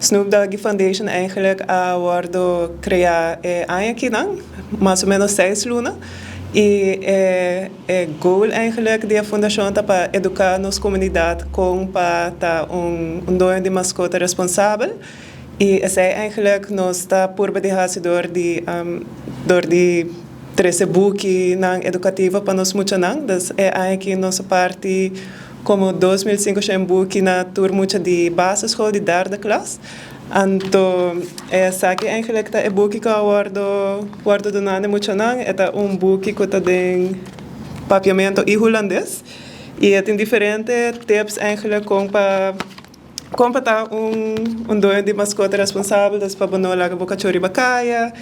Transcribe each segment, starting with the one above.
Snoop Doggy Foundation eigenlijk a wordo crea aña akinan, mas o menos 6 luna. Y e goal eigenlijk di e fundacion ta pa educa nos comunidad con pa ta un doño di mascota responsabel. Y esey eigenlijk nos ta purba di haci door di trece bukinan educativo pa nos muchanan. Dus e aki nos a parti como 2500 buki na tur mucha di basisschool, di derde klas. Anto, esaki eigenlijk ta e buki cu a wordo duna na muchanan. E ta un buki cu ta den Papiamento y Hulandes. Y tin diferente tips eigenlijk con pa ta un doño di mascota responsabel, dus pa no laga bo cacho riba caya,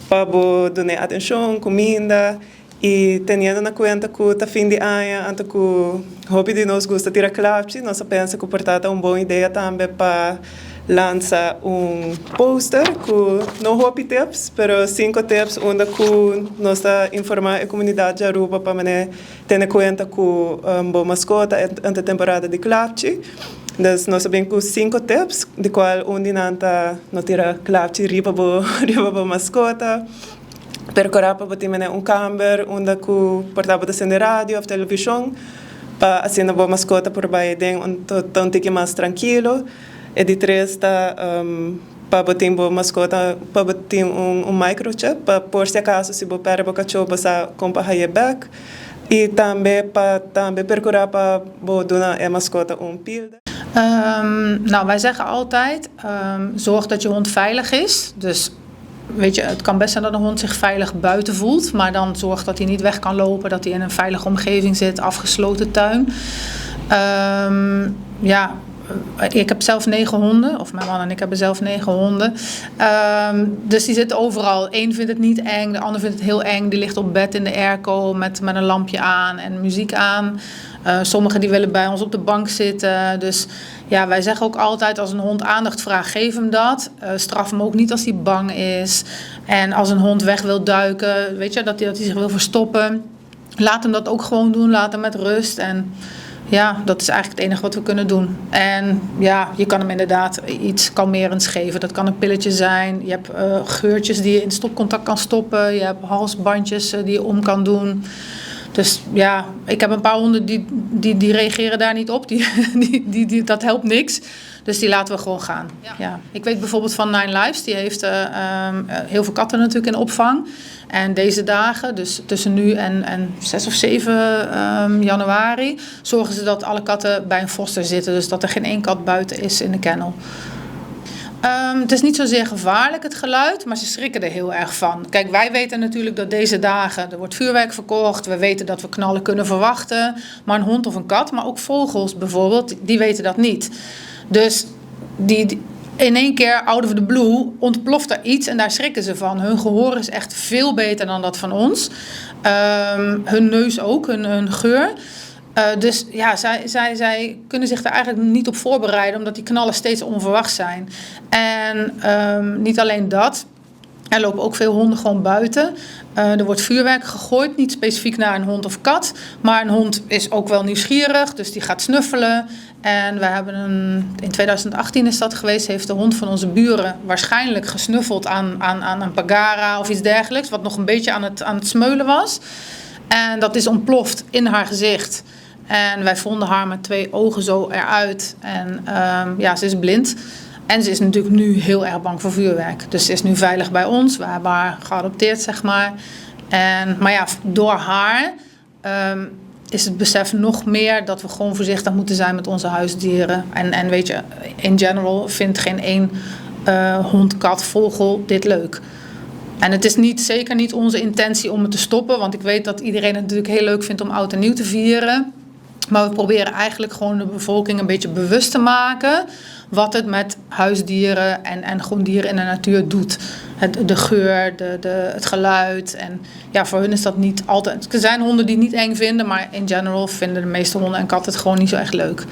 pa bo duna atencion, cuminda, y teniendo na cuenta cu ta fin di aña, anto cu hopi di nos gusta tira klapchi, nos a pensa cu por ta un bon idea tambe pa lansa un poster cu no hopi tips, pero cinco tips unda cu nos ta informa e comunidad di Aruba pa mane tene cuenta cu bo mascota ante temporada di klapchi. Dus nos a bin cu cinco tips, di cual un di nan ta no tira klapchi riba bo mascota. Percura pa bo tin un camber unda cu por ta bo ta cende radio of television pa asina bo mascota por bay den un tiki mas trankilo. E di tres ta pa bo tin bo mascota, pa bo tin un microchip pa por si acaso si bo perde bo cacho, bo sa con pa haye back. Y tambe pa tambe percura pa bo duna e mascota un pilder. Nou, wij zeggen altijd: zorg dat je hond veilig is. Dus weet je, het kan best zijn dat een hond zich veilig buiten voelt. Maar dan zorg dat hij niet weg kan lopen, dat hij in een veilige omgeving zit, afgesloten tuin. Ja, ik heb zelf negen honden, of mijn man en ik hebben zelf negen honden. Dus die zitten overal. Eén vindt het niet eng, de ander vindt het heel eng. Die ligt op bed in de airco met een lampje aan en muziek aan. Sommigen die willen bij ons op de bank zitten. Dus ja, wij zeggen ook altijd: als een hond aandacht vraagt, geef hem dat. Straf hem ook niet als hij bang is. En als een hond weg wil duiken, weet je, dat hij zich wil verstoppen. Laat hem dat ook gewoon doen, laat hem met rust. En ja, dat is eigenlijk het enige wat we kunnen doen. En ja, je kan hem inderdaad iets kalmerends geven. Dat kan een pilletje zijn. Je hebt geurtjes die je in stopcontact kan stoppen. Je hebt halsbandjes die je om kan doen. Dus ja, ik heb een paar honden die reageren daar niet op. Dat helpt niks. Dus die laten we gewoon gaan. Ja. Ik weet bijvoorbeeld van Nine Lives, die heeft heel veel katten natuurlijk in opvang. En deze dagen, dus tussen nu en 6 of 7 januari, zorgen ze dat alle katten bij een foster zitten. Dus dat er geen één kat buiten is in de kennel. Het is niet zozeer gevaarlijk, het geluid, maar ze schrikken er heel erg van. Kijk, wij weten natuurlijk dat deze dagen er wordt vuurwerk verkocht. We weten dat we knallen kunnen verwachten. Maar een hond of een kat, maar ook vogels bijvoorbeeld, die weten dat niet. Dus die in één keer, out of the blue, ontploft er iets en daar schrikken ze van. Hun gehoor is echt veel beter dan dat van ons. Hun neus ook, hun geur. Dus ja, zij kunnen zich daar eigenlijk niet op voorbereiden, omdat die knallen steeds onverwacht zijn. En niet alleen dat. Er lopen ook veel honden gewoon buiten. Er wordt vuurwerk gegooid, niet specifiek naar een hond of kat. Maar een hond is ook wel nieuwsgierig, dus die gaat snuffelen. En we hebben in 2018 is dat geweest, heeft de hond van onze buren waarschijnlijk gesnuffeld aan een pagara of iets dergelijks, wat nog een beetje aan het smeulen was. En dat is ontploft in haar gezicht. En wij vonden haar met twee ogen zo eruit. En ja, ze is blind. En ze is natuurlijk nu heel erg bang voor vuurwerk. Dus ze is nu veilig bij ons. We hebben haar geadopteerd, zeg maar. Maar ja, door haar is het besef nog meer dat we gewoon voorzichtig moeten zijn met onze huisdieren. En weet je, in general vindt geen één hond, kat, vogel dit leuk. En het is niet, zeker niet onze intentie om het te stoppen. Want ik weet dat iedereen het natuurlijk heel leuk vindt om oud en nieuw te vieren. Maar we proberen eigenlijk gewoon de bevolking een beetje bewust te maken wat het met huisdieren en gewoon dieren in de natuur doet. De geur, het geluid. En ja, voor hun is dat niet altijd. Er zijn honden die het niet eng vinden, maar in general vinden de meeste honden en katten het gewoon niet zo echt leuk.